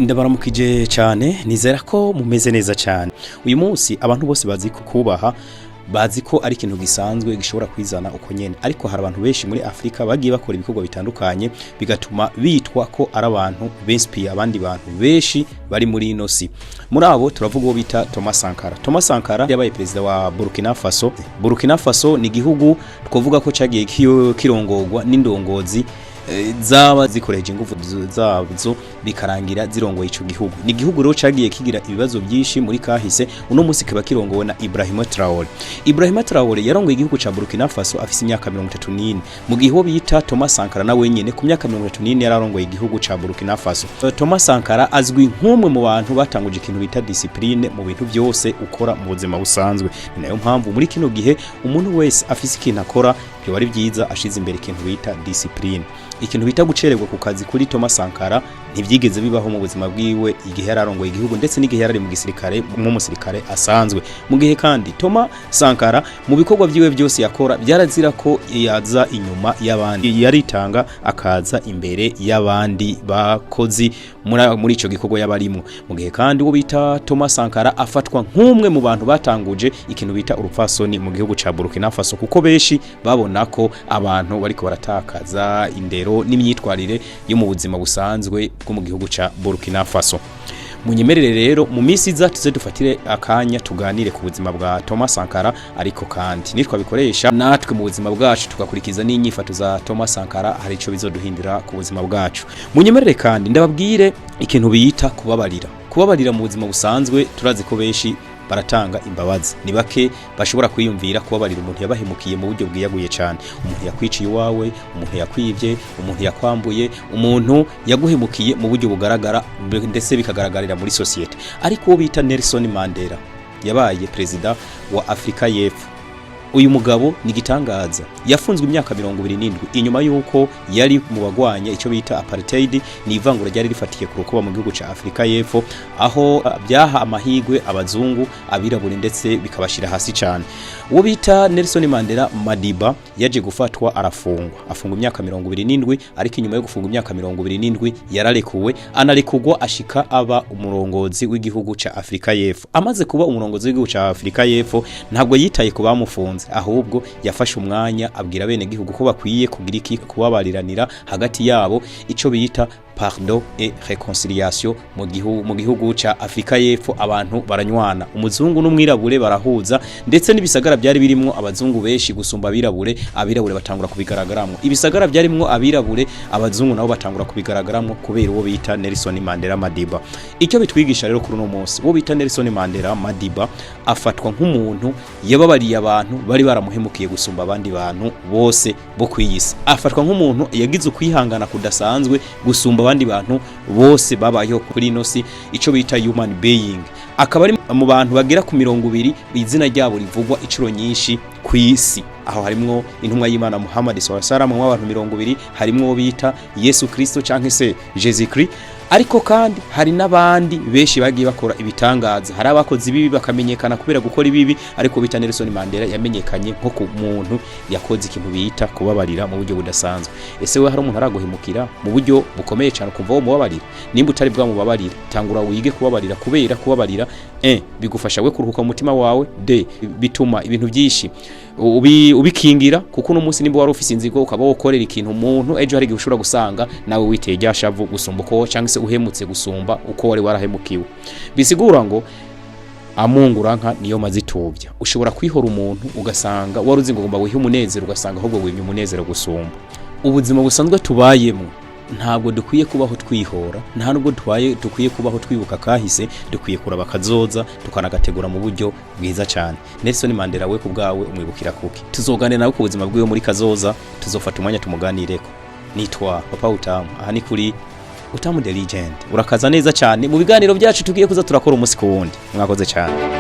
Ndabaramukije cyane, nizera ko mumeze neza cyane. Uyu munsi abantu bose bazi ko kubaha, bazi ko ari ikintu gisanzwe gishobora kwizana uko nyene, ariko hari abantu benshi muri Afrika bagiye bakora ibikorwa bitandukanye bigatuma bitwa ko ari abantu benspiye abandi bantu benshi bari muri ino si. Muri abo turavuga uwo bita Thomas Sankara. Thomas Sankara yabaye perezida wa Burkina Faso. Burkina Faso ni igihugu twovuga ko cagiye kirongorwa n'indongozi zaba zikoresheje ingufu zazo, bikarangira zirongoye ico gihugu. Ni igihugu rero cagiye kigira ibibazo byinshi muri kahise. Uno munsi kiba kirongowe na Ibrahim Traore. Ibrahim Traore yarongoye igihugu ca Burkina Faso afise imyaka 34, mu gihe uwo bita Thomas Sankara na wenyene ku myaka 34 yararongoye igihugu ca Burkina Faso. Thomas Sankara azwi nk'umwe mu bantu batanguje ikintu bita discipline mu bintu byose ukora mu buzima busanzwe. Ni nayo mpamvu muri kino gihe umuntu wese afise ikintu akora, byoba ari byiza ashize imbere ikintu bita discipline. Ikintu bita gucererwa ku kazi kuri Thomas Sankara ntivyigeze bibaho mu buzima bwiwe igihe yararongoye igihugu, ndetse n'igihe yarari mu gisirikare nk'umusirikare asanzwe. Mu gihe kandi Thomas Sankara mu bikorwa vyiwe byose yakora byarazira ko yaza inyuma y'abandi, yaritanga akaza imbere y'abandi bakozi muri ico gikorwa yabarimwo. Mu gihe kandi uwo bita Thomas Sankara afatwa nk'umwe mu bantu batanguje ikintu bita urupfasoni mu gihugu ca Burkina Faso, kuko benshi babona ko abantu bariko baratakaza indero n'imyitwarire yo mu buzima busanzwe bwo mu gihugu ca Burkina Faso. Munyemerere rero mu minsi iza tuze dufatire akanya tuganire ku buzima bwa Thomas Sankara, ariko kandi nitwabikoresha natwe mu buzima bwacu, tugakurikiza n'inyifato za Thomas Sankara, hari ico bizoduhindura ku buzima bwacu. Munyemerere kandi ndababwire ikintu bita kubabarira. Kubabarira mu buzima busanzwe, turazi ko benshi baratanga imbabazi, ni bake bashobora kwiyumvira kubabarira umuntu yabahemukiye mu buryo bwiyaguye cyane: umuntu yakwiciye iwawe, umuntu yakwibye, umuntu yakwambuye, umuntu yaguhemukiye mu buryo bugaragara ndetse bikagaragarira muri sosiyete. Ariko uwo bita Nelson Mandela yabaye perezida wa Afrika y'Epfo. Uyu mugabo ni gitangaza, yafunzwe imyaka 27 inyuma y'uko yari mu bagwanya icyo bita apartheid, ni ivangura ryari rifatiye ku rukoba mu gihugu ca Afrika y'Epfo, aho byaha amahigwe abazungu, abirabure ndetse bikabashira hasi cyane. Uwo bita Nelson Mandela Madiba yaje gufatwa, arafungwa, afungwa imyaka 27. Ariko inyuma yo gufungwa imyaka 27 yararekuwe, anarekugwa ashika aba umurongozi w'igihugu ca Afrika y'Epfo. Amaze kuba umurongozi w'igihugu ca Afrika y'Epfo, ntabwo yitaye ku bamufunze, ahubwo yafashe umwanya abwira bene gihugu ko bakwiye kugira iki? Kubabariranira hagati yabo, ico bita pardon et réconciliation mu gihugu ca Afrika y'Epfo. Abantu baranywana, umuzungu n'umwirabure barahuza, ndetse n'ibisagara byari birimwo abazungu benshi gusumba abirabure, abirabure batangura kubigaragaramwo. Ibisagara byarimwo abirabure, abazungu nabo batangura kubigaragaramwo kubera uwo bita Nelson Mandela Madiba. Icyo bitwigisha rero kuri uno munsi, uwo bita Nelson Mandela Madiba afatwa nk'umuntu yababariye abantu bari baramuhemukiye gusumba abandi bantu bose bo kwiyisi. Afatwa nk'umuntu yagize ukwihangana kudasanzwe gusumba abandi bantu bose babayeho kuri ino si, ico bita human being. Akaba ari mu bantu bagera ku 20 izina ryabo rivugwa incuro nyinshi ku isi. Aho harimwo intumwa y'Imana Muhammad sallallahu alaihi wasallam, abantu 20, harimwo uwo bita Yesu Kristo canke se Jésus Christ, ariko kandi hari n'abandi benshi bagiye bakora ibitangaza. Hari abakoze ibibi bakamenyekana kubera gukora ibibi, ariko bita Nelson Mandela yamenyekanye nko ku muntu yakoze ikintu bita kubabarira mu buryo budasanzwe. Ese we hari umuntu araguhemukira mu buryo bukomeye cyane ukumva wo mubabarira? Nimba utari bwamubabarira, tangura wige kubabarira, kubera kubabarira bigufasha we kuruhuka mu mutima wawe, bituma ibintu byinshi ubikingira, kuko uno munsi nimba wari ufise inzigo ukaba wokorera ikintu umuntu, ejo hari igihe ushobora gusanga nawe witeye rya shavu gusumba uko, cyangwa se uhemutse gusumba uko wari warahemukiwe. Bisigura ngo amunguranka niyo mazitubya. Ushobora kwihora umuntu, ugasanga wari uzi ngo ugomba wihe umunezero, ugasanga ahubwo wimye umunezero gusumba. Ubuzima busanzwe tubayemo, ntabwo dukwiye kubaho twihora, nta nubwo tubaye dukwiye kubaho twibuka kahise. Dukwiye kuraba kazoza, tukanagategura mu buryo bwiza cyane. Nelson Mandela, we ku bwawe umwibukira kuki? Tuzoganira nawe ku buzima bwiwe muri kazoza, tuzofata umwanya tumuganireko. Nitwa Papa Utamu, aha ni kuri Utamu the Legend. Urakaza neza cyane mu biganiro byacu tugiye kuza turakora umunsi ku wundi. Mwakoze cyane.